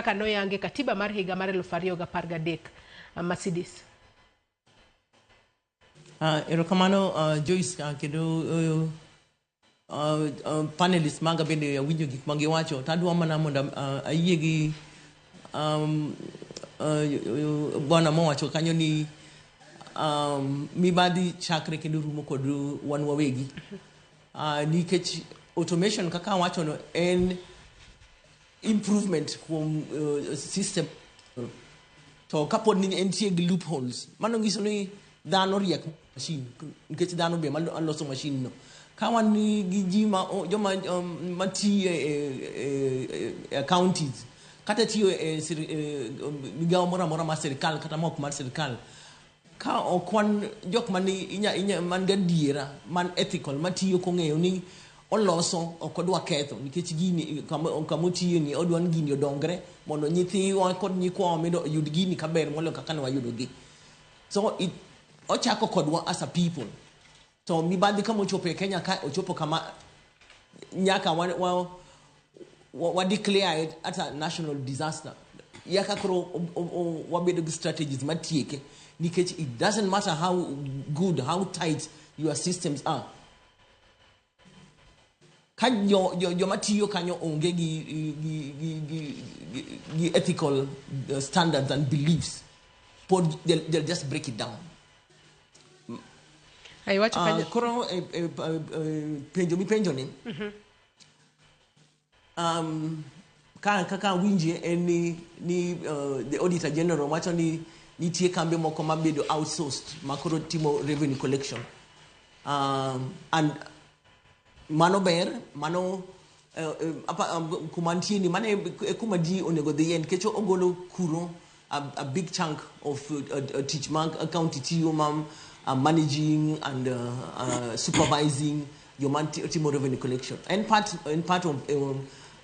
Kaka noyange katiba mar higa mar 2013. Mercedes. Erokamano Joyce, kendo panelist maga bende awinjo gik ma giwacho to adwa mana mondo ayie gi bwana mowacho kanyo ni mibadhi chakre kendo rumo kod wan wawegi, nikech automation kaka awachono en improvement kuom system, to kapod ni entie gi loopholes, mano nyiso ni dhano riek machine, nikech dhano be maloso machine no. Ka wan gi ji ma joma matiyo e counties kata tiyo e migawo moro amora mar sirikal kata mok mar sirikal, ka ok wan jok man inya man gadiera, man ethical, matiyo kong'eyo ni oloso, ok odwa ketho, nikech gini kama otiye ni odwa ni gini odongre mondo nyithiwa kod nyikwawa mondo oyud gini kaber moloyo kaka ne wayudo gi. So ochako kodwa as a people. To mibadhi kama ochopo e Kenya ka ochopo kama nyaka wa declare it as a national disaster, yaka koro wabedo gi strategies matieke, nikech it doesn't matter how good, how tight your systems are, ka joma tiyo kanyo onge gi ethical standards and beliefs, pod they'll just break it down. Iwacho kanyo. Koro penjo mipenjo ni, kaka winje en ni the Auditor General wacho ni nitie kambe moko mabedo outsourced ma koro timo revenue collection, and mano ber. Mano kuma nitie ni mano e kuma ji onego dhiye, nikech ogolo kuro a big chunk of tich ma county tiyo ma managing and supervising joma timo revenue collection. En part of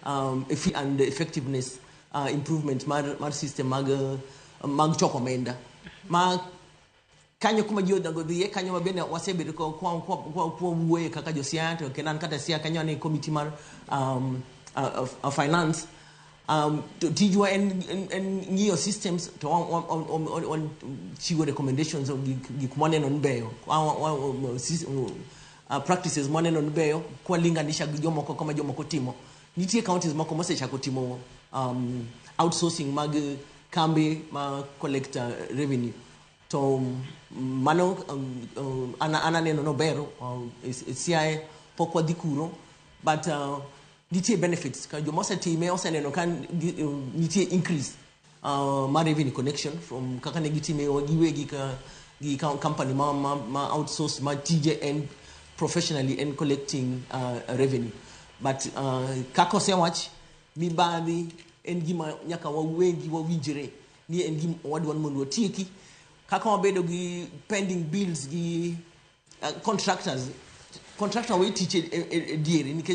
and effectiveness improvement mar system mag choko omenda ma kanyo kuma ji onego dhiye kanyo. Ma bende wasebedo kwa wuoye kaka jo Siaya, to kendo an kata Siaya kanyo an e committee mar finance. To tijwa en ng'iyo systems to wan chiwo recommendations of gik mwaneno ni beyo, practices mwaneno ni beyo kwalinganisha gi jomoko kama jomoko timo. Nitie counties moko mosechako timo outsourcing mag kambe ma collect revenue, to mano an aneno nober. Siaya pok wadhi kuro, but nitie benefits ka joma osetime oseneno ka nitie increase mar revenue collection from kaka ne gitime giwegi ka gi company ma outsource ma tije en professionally en collecting revenue. But kaka osewach, mibadhi en gima nyaka wawegi wawinjre ni en gima wadwa ni mondo watieki, kaka wabedo gi pending bills gi contractors, contractor we tich e diere nikech